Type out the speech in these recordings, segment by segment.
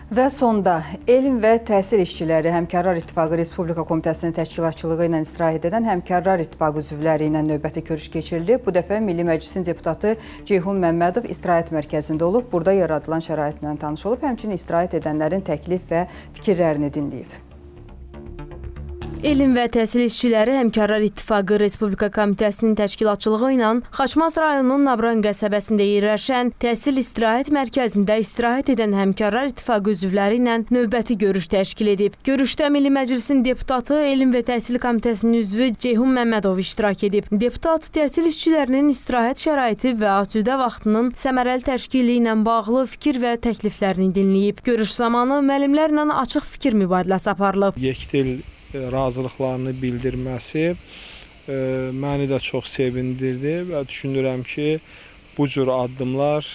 Və sonda Elm və Təhsil İşçiləri Həmkarlar İttifaqı Respublika Komitəsinin təşkilatçılığı ilə istirahət edən Həmkarlar İttifaqı üzvləri ilə növbəti görüş keçirilib. Bu dəfə Milli Məclisin deputatı Ceyhun Məmmədov istirahət mərkəzində olub, burada yaradılan şəraitlə tanış olub, həmçinin istirahət edənlərin təklif və fikirlərini dinləyib. Elm və Təhsil İşçiləri Həmkarlar İttifaqı Respublika Komitəsinin təşkilatçılığı ilə Xaçmaz rayonunun Nabran qəsəbəsində yerləşən Təhsil İstirahət Mərkəzində istirahət edən Həmkarlar İttifaqı üzvləri ilə növbəti görüş təşkil edib. Görüşdə Milli Məclisin deputatı, Elm və Təhsil Komitəsinin üzvü Ceyhun Məmmədov iştirak edib. Deputat təhsil işçilərinin istirahət şəraiti və asudə vaxtının səmərəli təşkili ilə bağlı fikir və təkliflərini dinləyib. Görüş zamanı müəllimlərlə açıq fikir mübadiləsi aparılıb. Yekdil razılıqlarını bildirməsi məni də çox sevindirdi və düşünürəm ki, bu cür addımlar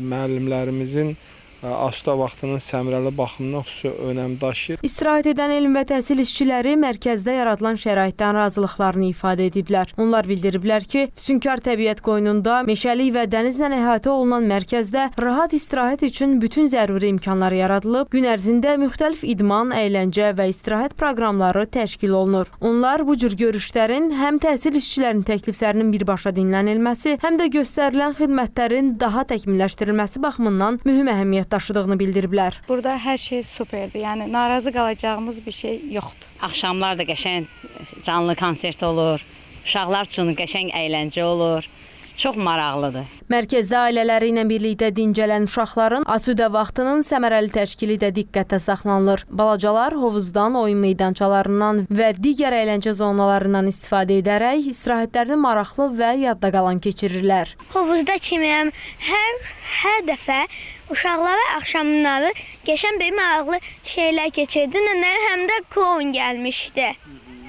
müəllimlərimizin asudə vaxtının səmərəli baxımından xüsusi önəm daşıyır. İstirahət edən elm və təhsil işçiləri mərkəzdə yaradılan şəraitdən razılıqlarını ifadə ediblər. Onlar bildiriblər ki, füsunkar təbiət qoynunda, meşəlik və dənizlə əhatə olunan mərkəzdə rahat istirahət üçün bütün zəruri imkanlar yaradılıb, gün ərzində müxtəlif idman, əyləncə və istirahət proqramları təşkil olunur. Onlar bu cür görüşlərin həm təhsil işçilərinin təkliflərinin birbaşa dinlənilməsi, həm də göstərilən xidmətlərin daha təkmilləşdirilməsi baxımından mühüm əhəmiyyət daşıdığını bildiriblər. Burada hər şey superdir. Yəni narazı qalacağımız bir şey yoxdur. Axşamlar da qəşəng canlı konsert olur. Uşaqlar üçün qəşəng əyləncə olur. Çox maraqlıdır. Mərkəzdə ailələri ilə birlikdə dincələn uşaqların asudə vaxtının səmərəli təşkili də diqqətə saxlanılır. Balacalar hovuzdan, oyun meydançalarından və digər əyləncə zonalarından istifadə edərək istirahətlərini maraqlı və yadda qalan keçirirlər. Hovuzda çimirəm. Hər dəfə uşaqlara axşamları qəşəng bir maraqlı şeylər keçir. Dünən həm də kloun gəlmişdi.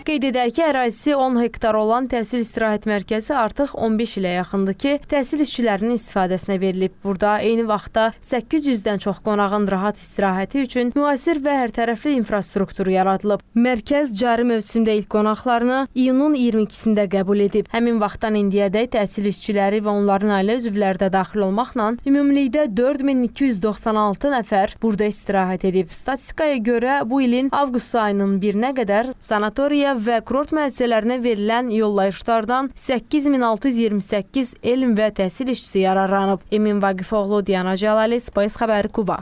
Qeyd edək ki, ərazisi 10 hektar olan Təhsil İstirahət Mərkəzi artıq 15 ilə yaxındır ki, təhsil işçilərinin istifadəsinə verilib. Burada eyni vaxtda 800-dən çox qonağın rahat istirahəti üçün müasir və hərtərəfli infrastruktur yaradılıb. Mərkəz cari mövsümdə ilk qonaqlarını iyunun 22-sində qəbul edib. Həmin vaxtdan indiyədək təhsil işçiləri və onların ailə üzvləri də daxil olmaqla ümumilikdə 4296 nəfər burada istirahət edib. Statistikaya görə bu ilin avqust ayının 1-nə qədər sanatoriya və kurort müəssisələrinə verilən yollayışlardan 8628 elm və təhsil işçisi yararlanıb. Emin Vaqifoğlu, Diana Cəlali, Space Xəbəri, Quba.